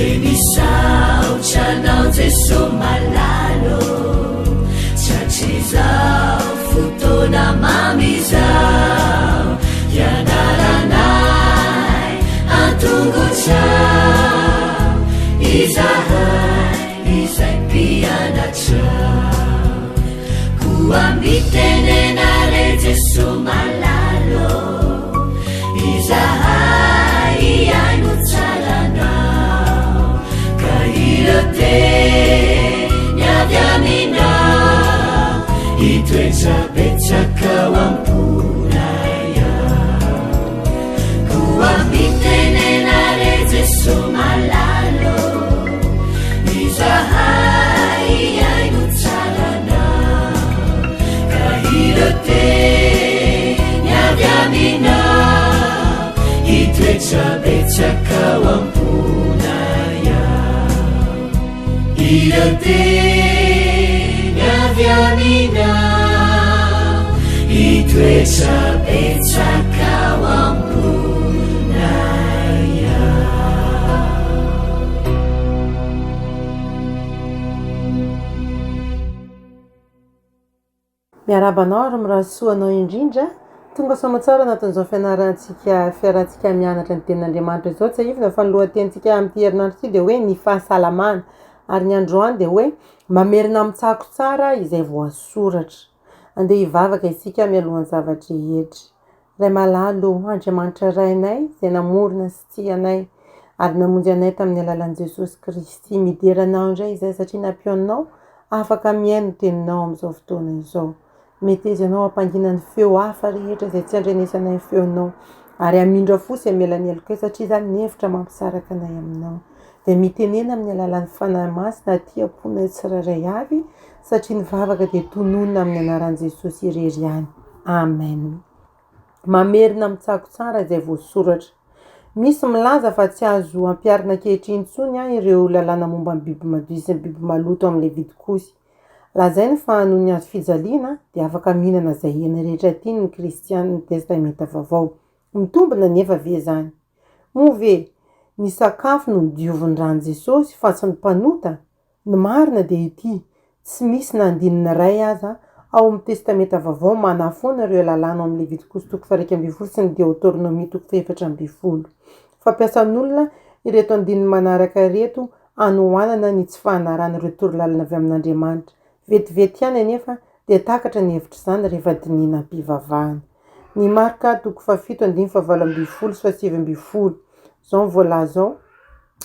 Dia misaotra anao Jeso malala ô, Tratrizao fotoana mamy izao, Hianaranay an-tongotrao, Izahay izay mpianatrao. Koa mitenena re Jeso malala ô, Izahay hihaino tsara anao, Ka ireo teny avy aminao, Hitoetra betsaka ao am-ponay ao. Koa mitenena re Jeso malala ô, Izahay hihaino tsara anao, Ka ireo teny avy aminao, Hitoetra betsaka ao am-ponay ao. Ireo teny avy aminao, Hitoetra betsaka ao am-ponay ao. Miarahaba anao ary mirary soa anao indrindra. Tonga soamantsara anatin'izao fianarantsika fiarahantsika mianatra ny tenin'Andriamanitra izao. Tsiahivina fa ny lohatenintsika amin'ity herinandro ity dia hoe ny fahasalamana. Ary ny androany dia hoe mamerina amin'ny tsako tsara izay voasoratra. Andeha hivavaka isika mialohan'ny zava-drehetra. Ray malala ô, Andriamanitra Rainay izay namorona sy tia anay ary namonjy anay tamin'ny alalan'i Jesosy Kristy. Midera Anao indray izahay satria nampihaoninao afaka mihaino ny Teninao amin'izao fotoana izao. Meteza Ianao hampangina ny feo hafa rehetra izay tsy andrenesanay ny feonao ary hamindra fo sy hamela ny helokay satria izany ny hevitra mampisaraka anay aminao. Dia mitenena amin'ny alalan'ny Fanahy Masina aty am-ponay tsirairay avy satria ny vavaka dia tononina amin'ny anaran'i Jesosy irery ihany. Amen. Mamerina amin'ny tsako tsara izay voasoratra. Misy milaza fa tsy azo ampiharina ankehitriny intsony ireo lalàna momba ny biby madio sy ny biby maloto amin'ny Levitikosy. Lazainy fa noho ny hazo fijaliana dia afaka mihinana izay hena rehetra tiany ny kristianin'ny Testamenta Vaovao. Mitombina anefa ve izany? Moa ve ny sakafo no nodiovin'ny ran'i Jesosy fa tsy ny mpanota? Ny marina dia ity, tsy misy na andininy iray aza ao amin'ny Testamenta Vaovao manafoana ireo lalàna ao amin'ny Levitikosy toko faha-11 sy ny Deoteronomia toko faha-14. Fampiasan'olona ireto andininy manaraka ireto hanohanana ny tsy fahanarana ireo torolalana avy amin'Andriamanitra. Vetivety ihany anefa dia takatra ny hevitr'izany rehefa dinihina am-pivavahana. Ny Marka toko fahafito andininy fahavalo ambin'ny folo sy fahasivy ambin'ny folo. Izao no voalaza ao,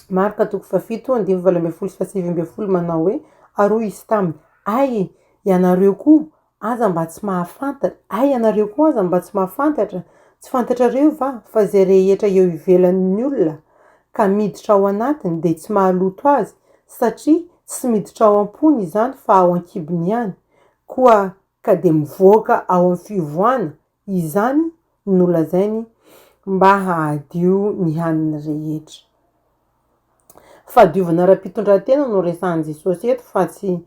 Marka toko fahafito andininy fahavalo ambin'ny folo sy fahasivy ambin'ny folo manao hoe, Ary hoy izy taminy, Hay, ianareo koa aza mba tsy mahafantatra, hay ianareo koa aza mba tsy mahafantatra, tsy fantatrareo va fa izay rehetra eo ivelan'ny olona ka miditra ao anatiny dia tsy mahaloto azy, satria tsy miditra ao am-pony izany fa ao an-kibony ihany, koa ka dia mivoaka ao amin'ny fivoahana izany no nolazainy mba hahadio ny haniny rehetra. Fahadiovana ara-pitondran-tena no resahin'i Jesosy eto fa tsy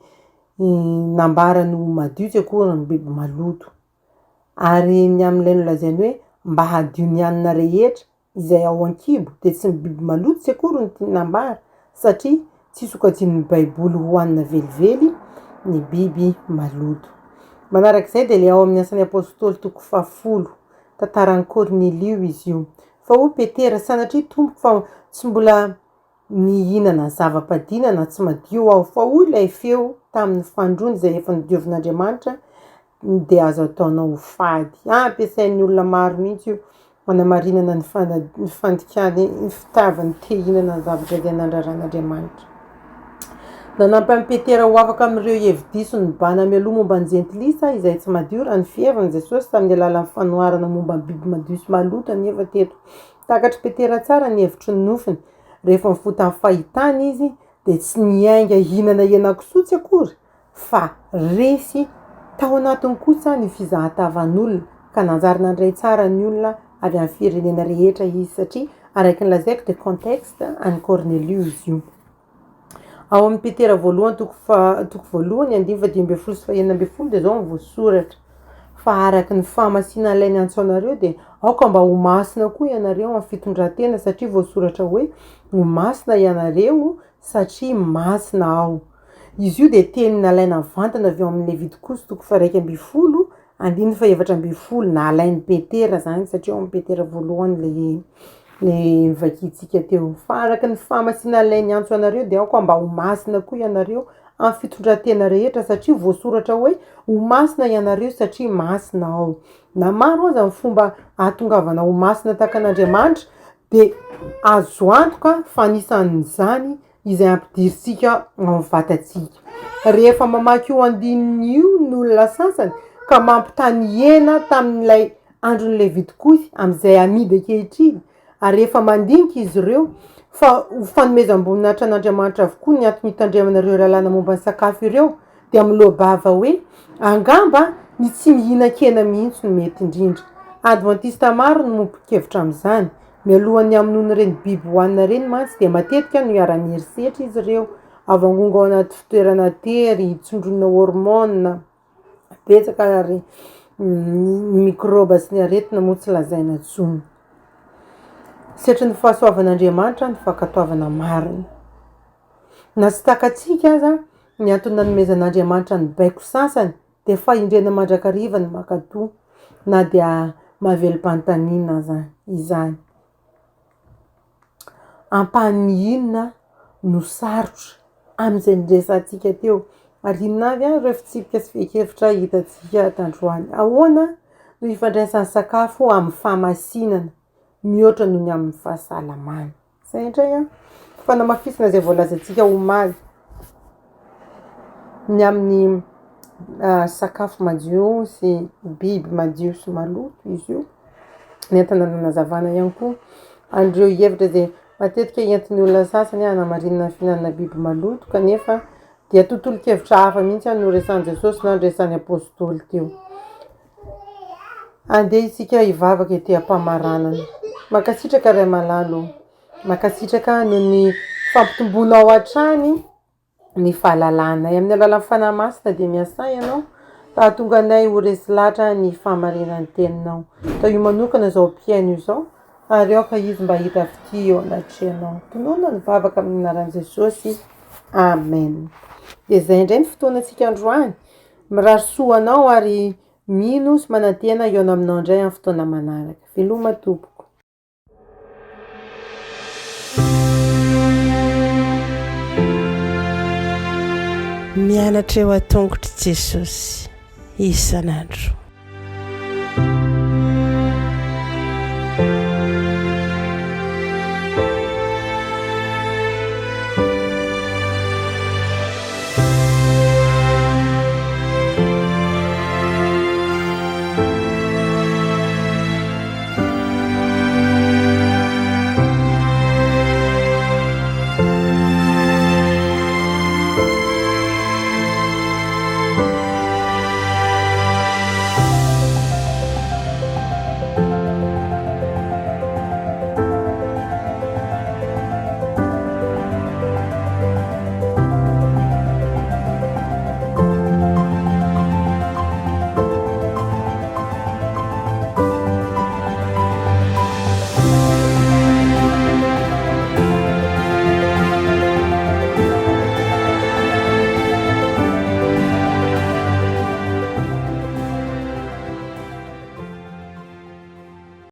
nambarany ho madio tsy akory ny biby maloto. Ary ny amin'ilay nolazainy hoe mba hadio ny hanina rehetra izay ao an-kibo dia tsy ny biby maloto tsy akory no tiany nambara satria tsy sokajian'ny baiboly ho hanina velively ny biby maloto. Manarak'izay dia ilay ao amin'ny asan'ny apostoly toko fahafolo, tantaran'i Kornelio izy io. Fa hoy Petera, sanatria tompoko fa tsy mbola nihinana zava-padiana na tsy madio aho, fa hoy ilay feo tamin'ny fandroany izay efa nodiovin'Andriamanitra dia azo ataonao ho fady. Ampiasain'ny olona maro mihitsy io hanamarinana ny ny fandikany ny fitiavany te hihinana ny zavatra izay nandraran'Andriamanitra. Nanampy an'i Petera ho afaka amin'ireo hevi-diso nibahana mialoha momba ny jentilisa izay tsy madio raha ny fiheviny Jesosy tamin'ny alalan'ny fanoharana momba ny biby madio sy maloto anefa teto. Takatr'i Petera tsara ny hevitry ny nofiny. Rehefa nifoha tamin'ny fahitana izy dia tsy niainga hihinana henakisoa tsy akory fa resy tao anatiny kosa ny fizahan-tavan'olona ka nanjary nandray tsara ny olona avy amin'ny firenena rehetra izy satria araka ny lazaiko dia contexte an'i Kornelio izy io. Ao amin'ny Petera voalohany toko faha toko voalohany andininy faha 15 sy faha 16 dia izao no voasoratra. Fa araka ny fahamasinan'ilay niantso anareo dia aoka mba ho masina koa ianareo amin'ny fitondran-tena satria voasoratra hoe, Ho masina ianareo satria masina aho. Izy io dia teny nalaina mivantana avy ao amin'ny Levitikosy toko faha-11 andininy faha-14, nalain'i Petera izany satria ao amin'ny Petera voalohany ilay ilay novakintsika teo. Fa araka ny fahamasinan'ilay niantso anareo dia aoka mba ho masina koa ianareo amin'ny fitondran-tena rehetra satria voasoratra hoe, Ho masina ianareo satria masina aho. Na maro aza ny fomba ahatongavana ho masina tahaka an'Andriamanitra dia azo antoka fa anisan'izany izay ampidirintsika ao amin'ny vatantsika. Rehefa mamaky io andininy io ny olona sasany ka mampitaha ny hena tamin'ilay andron'ny Levitikosy amin'izay amidy ankehitriny, ary rehefa mandinika izy ireo fa ho fanomezam-boninahitra an'Andriamanitra avokoa ny antony hitandremana ireo lalàna momba ny sakafo ireo, dia miloa-bava hoe, Angamba ny tsy mihinan-kena mihitsy no mety indrindra. Advantista maro no mombon-kevitra amin'izany. Mialohan'ny hamonoana ireny biby hohanina ireny mantsy dia matetika no iharan'ny herisetra izy ireo. Avangongo ao anaty fitoerana tery, tsindronina hormonina betsaka ary ny mikraoba sy ny aretina moa tsy lazaina intsony. Setrin'ny fahasoavan'Andriamanitra ny fankatoavana marina. Na tsy takatsika aza ny antony nanomezan'Andriamanitra ny baiko sasany dia fahendrena mandrakariva ny mankatò na dia mahavelom-panontaniana aza izany. Ampahany inona no sarotra amin'izay niresahantsika teo? Ary inona avy ary ireo fitsipika sy fehin-kevitra hitantsika tandroany? Ahoana no ifandraisan'ny sakafo amin'ny fahamasinana mihoatra noho ny amin'ny fahasalamana? Izay indray an, fanamafisana izay voalazantsika omaly ny amin'ny sakafo madio sy biby madio sy maloto izy io. Nentina nanazavana ihany koa an'ireo hevitra izay matetika entin'ny olona sasany hanamarinana ny fihinanana biby maloto kanefa dia tontolon-kevitra hafa mihitsy no resahin'i Jesosy na noresahin'ny apostoly teo. Andeha isika hivavaka ety am-pamaranana. Mankasitraka Ray malala ô. Mankasitraka noho ny fampitomboanao hatrany ny fahalalanay. Amin'ny alalan'ny Fanahy Masina dia miasà Ianao mba hahatonga anay ho resy lahatra ny fahamarinan'ny Teninao. Tahio manokana izao mpihaino izao ary aoka izy mba hahita fitia eo anatrehanao. Tononina ny vavaka amin'ny anaran'i Jesosy. Amen. Dia izay indray ny fotoanantsika androany. Mirary soa anao ary mino sy manantena hihaona aminao indray amin'ny fotoana manaraka. Veloma tompoko. Mianatra eo an-tongotr'i Jesosy isan'andro.